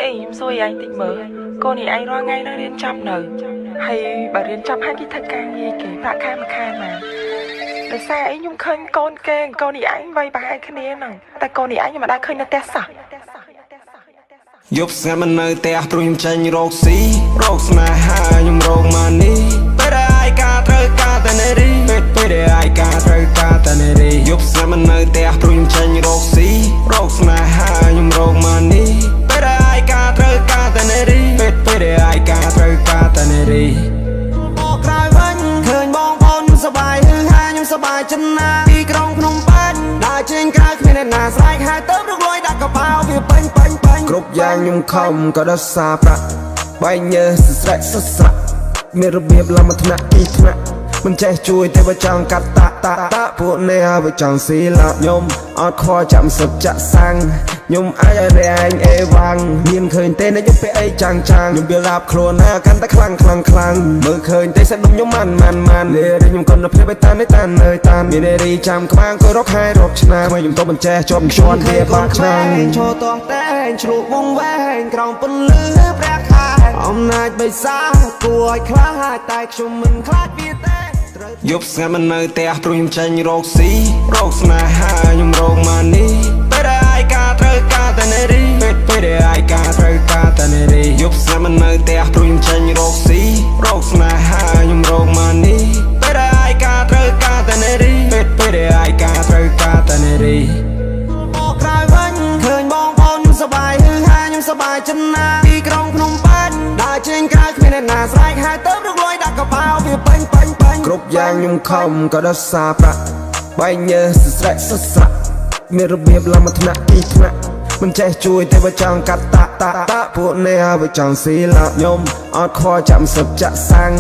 អេខ្ញុំសួរឯងតិចមើលកូននេះឯងរាល់ថ្ងៃនៅរៀនចប់នៅហើយបើរៀនចប់ហើយគេធ្វើការងារគេប្រាក់ខែមួយខែមកដោយសារអីខ្ញុំឃើញកូនគេកូននេះឯងវ័យប្រហែលគ្នាហ្នឹងតែកូននេះឯងខ្ញុំមិនដែលឃើញនៅផ្ទះសោះ យប់ស្ងាត់មិននៅផ្ទះព្រោះខ្ញុំចេញរកស៊ីរកស្នេហាខ្ញុំរក money ពេលដែលឯកាត្រូវការតែនារីពេលពេលដែលឯកាត្រូវការតែនារីយប់ស្ងាត់មិននៅផ្ទះព្រោះខ្ញុំចេញរកស៊ីរកស្នេហាខ្ញុំរក money ពេលដែលឯកាត្រូវការតែនារីពេលពេលដែលឯកាត្រូវការតែនារី បកក្រោយវិញឃើញបងប្អូនខ្ញុំសប្បាយហឺហាខ្ញុំសប្បាយចិនណាទីក្រុងភ្នំពេញដើរចេញក្រៅគ្មានអ្នកណាស្រែកហើយទៅរកលុយដាក់កប៉ាល់វាពេញពេញពេញ គ្រប់យ៉ាងខ្ញុំខំក៏ដោយសារប្រាក់បែកញើសស្រែកសស្រាក់មានរបៀបឡើងមួយថ្នាក់ពីរថ្នាក់មិនចេះជួយទេបើចង់កាត់តាតាតាពួកនេះហើយបើចង់ស៊ីឡាខ្ញុំអត់ខ្វល់ចាំសឹកចាក់សាំងខ្ញុំអាចឲ្យរែងអេវ៉ាំងមានឃើញទេនៅខ្ញុំពាក់អីចាំងចាំងខ្ញុំវាឡាបខ្លួនណាកាន់តែខ្លាំងខ្លាំងខ្លាំងមើលឃើញទេសាច់ដុំខ្ញុំម៉ាន់ម៉ាន់ម៉ាន់លេខ្ញុំគុណភាពឲ្យតានតានអើយតានមាននារីចាំក្បាងក៏រកខែរកឆ្នាំខ្ញុំទៅបញ្ចេះជាប់ជន់វាបាក់ឆ្នាំ ឈរតោះតែងឆ្លក់វងវែងក្រោមពន្លឺព្រះខែអំណាចបិសាគួរឲ្យខ្លាចតែខ្ញុំមិនខ្លាចវាទេត្រូវ យប់ស្ងាត់មិននៅផ្ទះព្រោះខ្ញុំចេញរកស៊ីរកស្នេហាខ្ញុំរក money ពេលដែលឯកាត្រូវការតែនារីពេលពេលដែលឯកាត្រូវការតែនារីយប់ស្ងាត់មិននៅផ្ទះព្រោះខ្ញុំចេញរកស៊ីរកស្នេហាខ្ញុំរក money ពេលដែលឯកាត្រូវការតែនារីពេលពេលដែលឯកាត្រូវការតែនារី បកក្រោយវិញឃើញបងប្អូនខ្ញុំសប្បាយហឺហាខ្ញុំសប្បាយចិនណាទីក្រុងភ្នំពេញដើរចេញក្រៅគ្មានអ្នកណាស្រែកហើយទៅរកលុយដាក់កប៉ាល់វាពេញពេញពេញ គ្រប់យ៉ាងខ្ញុំខំក៏ដោយសារប្រាក់បែកញើសស្រែកសស្រាក់មានរបៀបឡើងមួយថ្នាក់ពីរថ្នាក់មិនចេះជួយទេបើចង់កាត់តាតាតាពួកនេះហើយបើចង់ស៊ីឡាខ្ញុំអត់ខ្វល់ចាំសឹកចាក់សាំង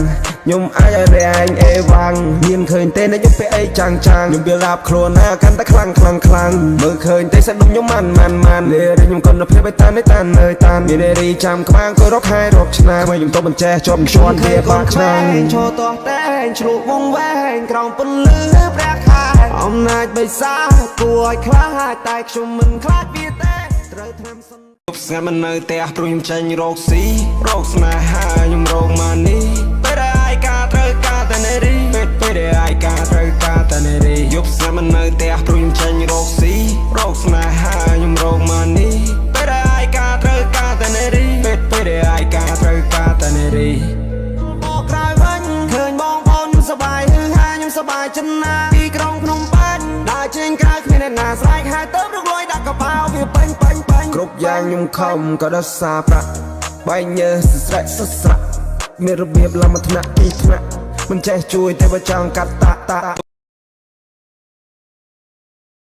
ខ្ញុំអាចឲ្យរែងអេវ៉ាំងមានឃើញទេនៅខ្ញុំពាក់អីចាំងចាំងខ្ញុំវាឡាបខ្លួនណាកាន់តែខ្លាំងខ្លាំងខ្លាំងមើលឃើញទេសាច់ដុំខ្ញុំម៉ាន់ម៉ាន់ម៉ាន់លេខ្ញុំគុណភាពឲ្យតានតានអើយតានមាននារីចាំក្បាងក៏រកខែរកឆ្នាំខ្ញុំទៅបញ្ចេះជាប់ជន់វាបាក់ឆ្នាំ ឈរតោះតែងឆ្លក់វងវែងក្រោមពន្លឺព្រះខែអំណាចបិសាគួរឲ្យខ្លាចតែខ្ញុំមិនខ្លាចវាទេត្រូវធ្វើសិន យប់ស្ងាត់មិននៅផ្ទះព្រោះខ្ញុំចេញរកស៊ីរកស្នេហាខ្ញុំរក money ពេលដែលឯកាត្រូវការតែនារីពេលពេលដែលឯកាត្រូវការតែនារីយប់ស្ងាត់មិននៅផ្ទះព្រោះខ្ញុំចេញរកស៊ីរកស្នេហាខ្ញុំរក money ពេលដែលឯកាត្រូវការតែនារីពេលពេលដែលឯកាត្រូវការតែនារី បកក្រោយវិញឃើញបងប្អូនខ្ញុំសប្បាយហឺហាខ្ញុំសប្បាយចិនណាទីក្រុងភ្នំពេញដើរចេញក្រៅគ្មានអ្នកណាស្រែកហើយទៅរកលុយដាក់កប៉ាល់វាពេញពេញពេញ គ្រប់យ៉ាងខ្ញុំខំក៏ដោយសារប្រាក់បែកញើសស្រែកសស្រាក់មានរបៀបឡើងមួយថ្នាក់ពីរថ្នាក់មិនចេះជួយទេបើចង់កាត់តាតា